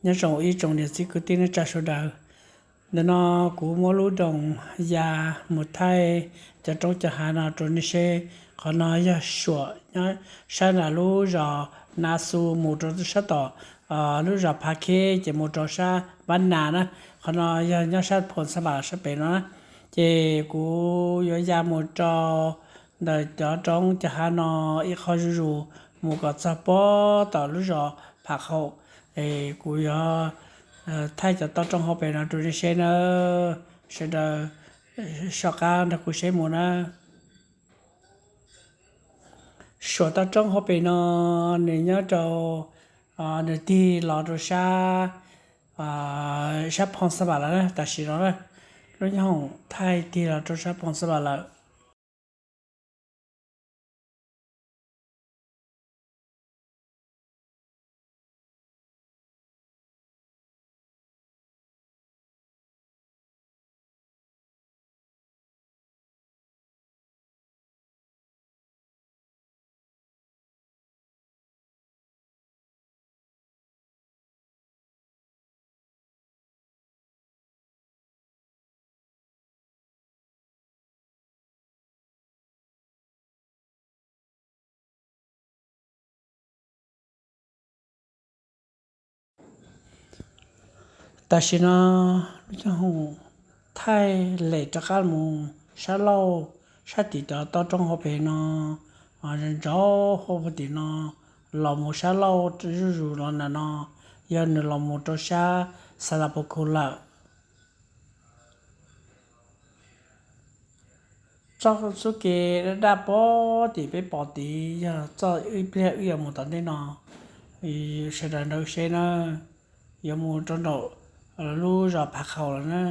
Nyob zoo ib tsoom niam txiv kwv tij neej tsa sawv daws. Ntawm no kuv muab lub drone ya mus thaij cov roob cov hav no rau nej seb. Qhov no yog suam nyob sab nram lub zos Na Xu mus rau sab tom lub zos Phav Kheb ces mus rau sab Npab Nas na. Qhov no yog nyob sab Phoo Xa Npas sab pem no na. Ces kuv yuav ya mus rau ntawm cov roob cov hav no ib qho zuj zus mus kom txog pob tom lub zos Phav Khaum. Kuv yuav thaij cov toj roob hauv pes no rau nej seb nawb. Sawv daws soj qab nrog kuv seb mus na. Suam toj roob hauv pes no nws nyob rau, nws tig los rau sab, sab Phoo Xa Npas lawm na, tam sim no na. Lub nyob hoom thaij tig los rau sab Phoo Xa Npas lawm. Tam sim no lub nyob hoom thaij lem rov qab mus sab laug, sab tim cov toj roob hauv pes no, ntsaub hauv pes tim no los mus sab laug zuj zus los ntawm no, yog nws los mus rau sab Xa Las Pos Khus lawm. Txoj xub ke daj daj pob tim peb pom tid yog txoj ib pliag wb yuav mus tom ntej no, sawv daws nrog seb na, yuav mus rau nraum lub zos Phav Khaum lawm na.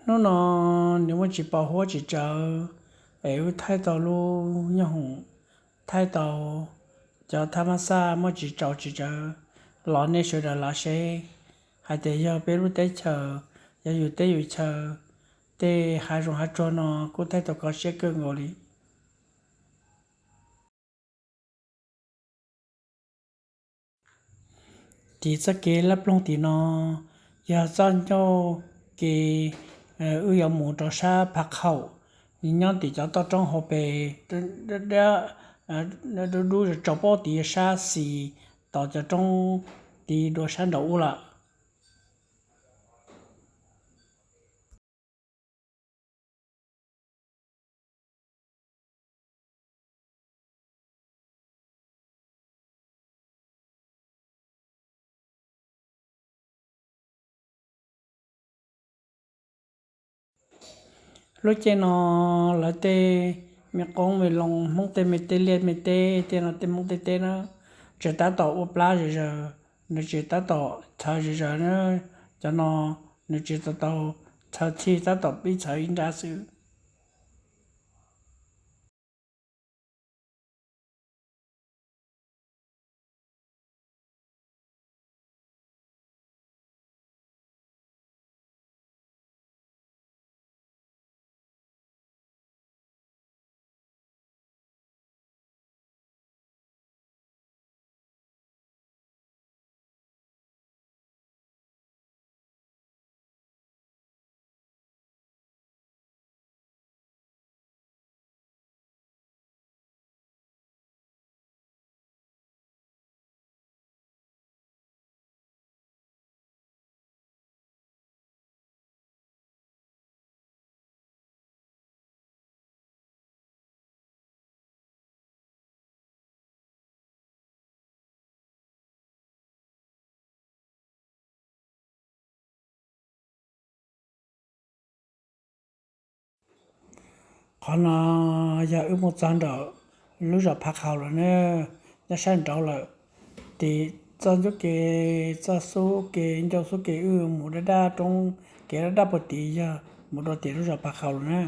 Hnub no nws muaj tsis pos huab tsis tsawv, es wb thaij tau lub nyob hoom, thaij tau cov thab mab xaj muaj tsis tsaus tsis tsawv los nej sawv daws lam seb hais tias yog peb lub teb chaws, yog yus teb yus chaw, tej hav zoov hav tsuag no kuj thaij tau kho siab kawg nkaus li. Tim txoj kev laj ploog tim no yog txoj ncauj kev wb yuav mus rau sab Phav Khaum, nws nyob tim cov toj roob hauv pes, dub dub tsaus pob tid sab xis, tom cov roob tid dua sab nraum ub lawm. Lub caij no lawv tej me qoob me loo, Hmoob tej me teb liaj me teb, tej no tej Hmoob tej teb na, tseem tab tom ua plab zom zaws, nws tseem tab tom txhawv zom zaws na. Cov no nws tseem tau txhawv txhij, tab tom pib txhawv ib nrab xwb. Qhov no yog wb mus txog nraum lub zos Phav Khaum lawm na. sab nraud lawm. Tim txoj ncauj ke, txoj xub ke, ncauj xub ke wb mus dab dab roob, kev dab dab puag tim yog mus rau tim lub zos Pas Qhaus lawm na.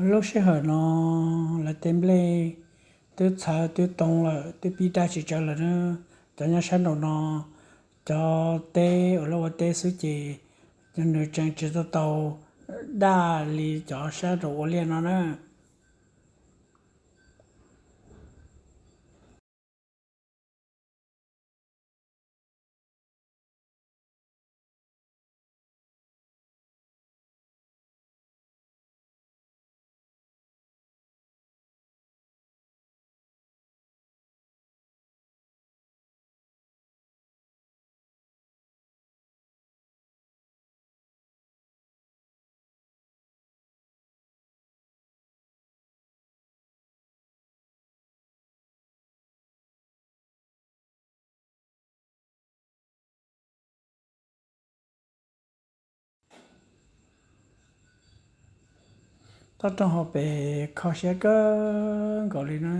Lub sij hawm no lawv tej nplej twb txhawv twb too lawm, twb pib daj tsis tsawv lawm na. Cov nyob sab nraum no, cov teb uas lawv ua teb xwb ces nws tseem tsis tau tau daj li cov sab nraum ua liaj no na. Toj roob hauv pes kho siab kawg nkaus li na.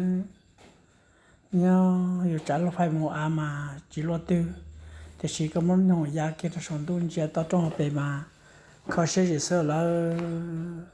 Nyob yus tsav lub fais mus av mas tsis luaj twg, tiam sis koj muab nyoog ya kiag rau saum ntuj ntsia toj roob hauv pes mas kho siab zim xwb lawm.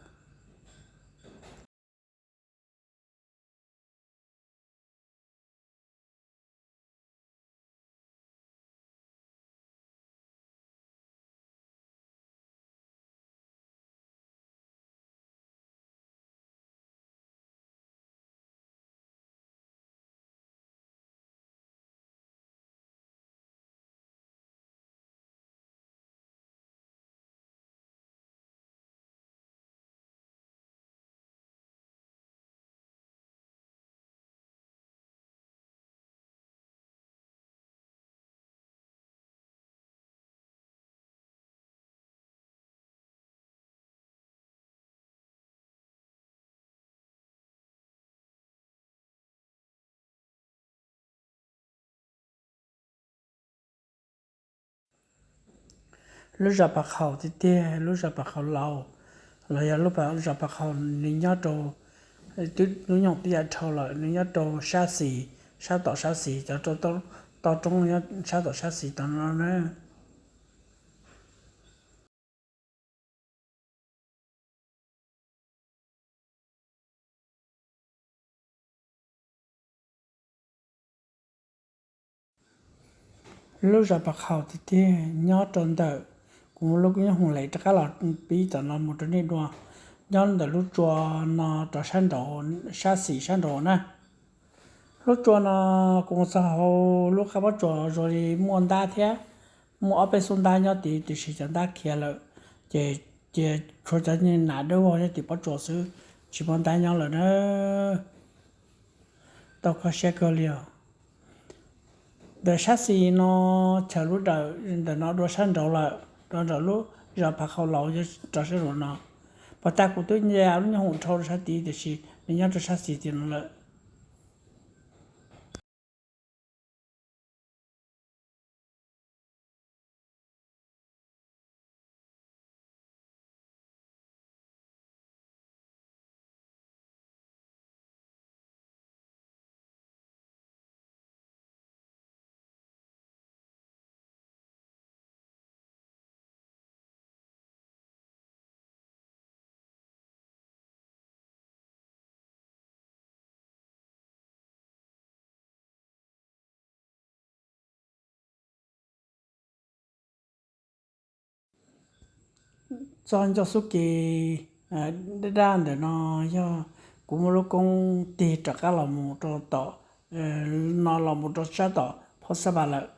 Lub zos Pas Qhaus tiag tiag, lub zos Pas Qhaus laus, los yog lub zos Pas Qhaus nws nyob rau, twb hnub nyoog twb ya dhau lawm, nws nyob rau sab xis, sab tom sab xis cov rau toj roob nyob sab tom sab xis tom no na. Lub zos Pas Qhaus tiag tiag nyob rau ntawm, kuv muab lub kub nyob hoom lem rov qab los pib tom no mus rau nej dua, nyob ntawm lub tsua no rau sab nraud, sab xis sab nraud na. Lub tsua no kuv mus txog hauv lub qab pob tsuas zoo li muaj ntab thiab, muaj ob peb xub ntab nyob tid tiam sis cov ntab khiav lawm, ces cia tshuav cov nas dawb vog nyob tim pob tsuas xwb, tsis muaj ntab nyob lawm na. Tau kho siab kawg li os. Ntawm sab xis no chaws lub dawm ntawm no dua sab nraud lawm, dua nraum lub zos Pas Qhaus laus rau sab nraud no. Puag ta kuv twb nce lub nyob hoom dhau rau sab tid tiam sis nws nyob rau sab xis tim no lawm. Txoj ncauj xub ke daj daj ntawm no yog kuv muaj lub koob tig rov qab los mus rau tom no, los mus rau sab tom Phoob Xab Vas lawm.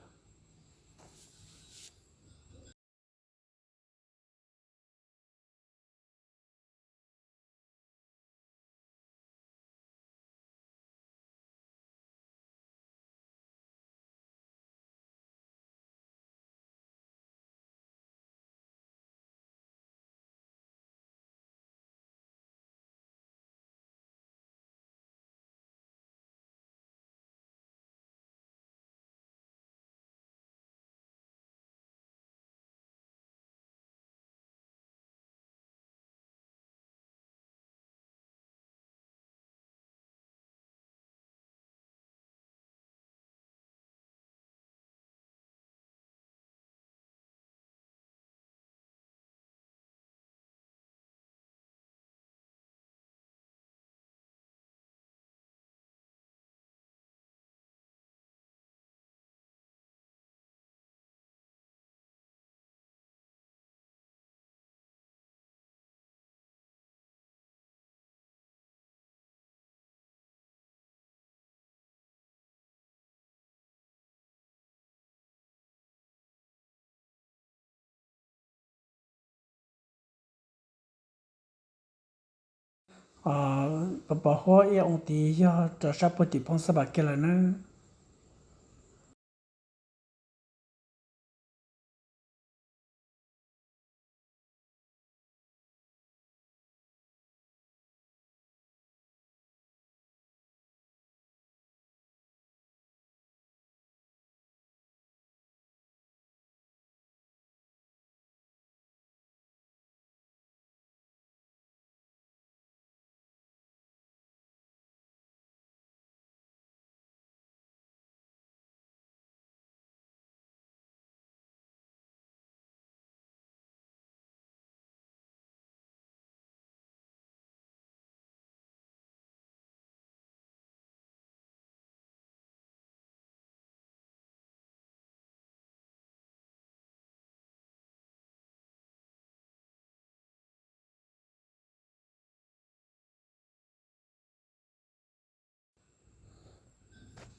Pos pos huab ib oo tid yog rau sab puag tim Phoob Xab Vas kiag lawm nawb.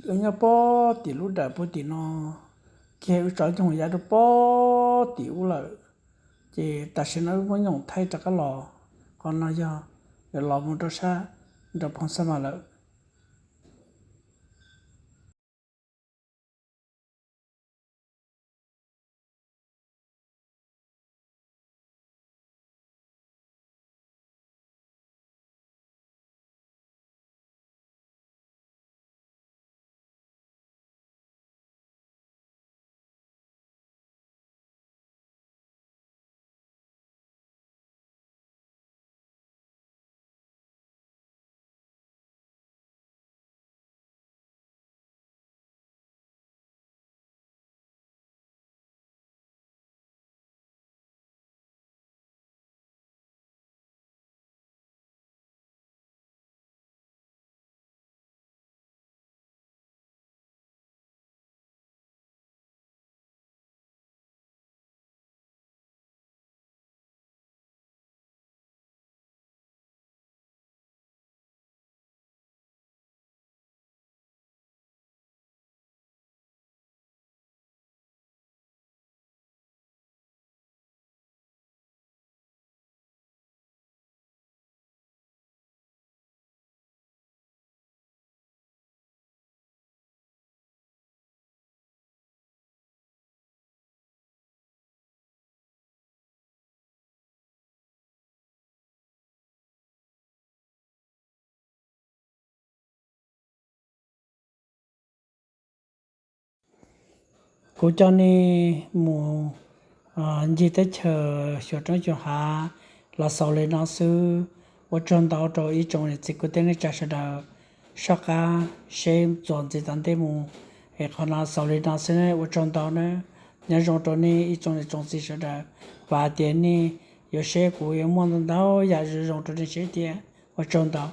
Nyob pob tim lub dawm puag tim no, kiag wb tso nyoog yav rau pob tim ub lawm. Ces tam sim no wb muab nyoog thaij rov qab los, qhov no yog los mus rau sab nram Phoob Xab Vas lawm. Kuv coj nej mus ncig teb chaws xyuas roob xyuas hav los xaus li no xwb. Ua tsaug ntau rau ib tsoom niam txiv kwv tij neej tsa sawv daws soj qab seb txuas ntxiv tom ntej mus. Es qhov no xaus li no xwb, ua tsaug ntau nawb. Nyob zoo rau nej ib tsoom niam tsoom txiv sawv daws, vam hais tias nej yuav saib kuv yuav muaj ntau ntau yam zoo zoo rau nej saib thiab. Ua tsaug ntau.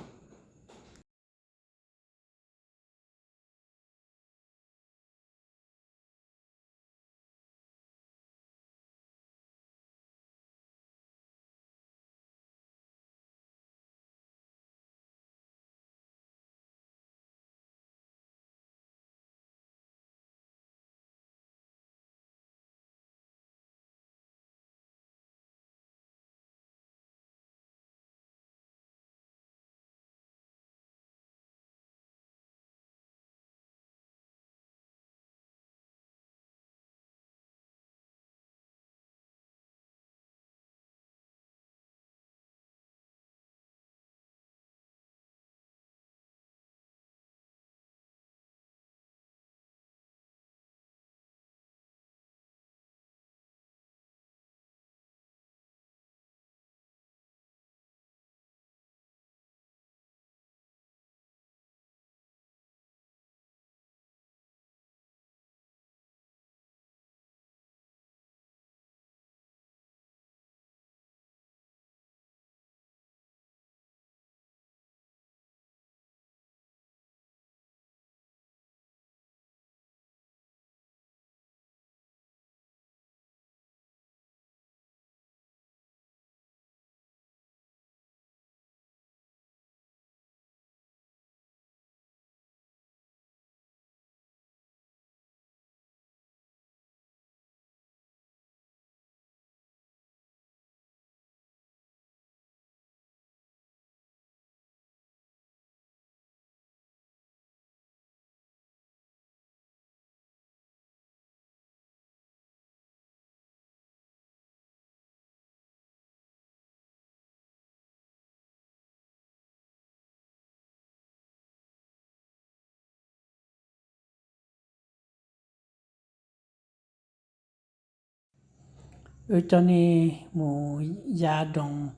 Wb coj nej mus ya doos,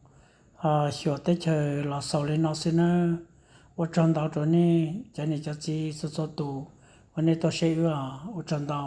ho xyuas teb chaws los xaus li no xwb nawb. Ua tsaug ntau rau nej cov niam cov txiv txhua txhua tus uas nej tau saib wb os, ua tsaug ntau.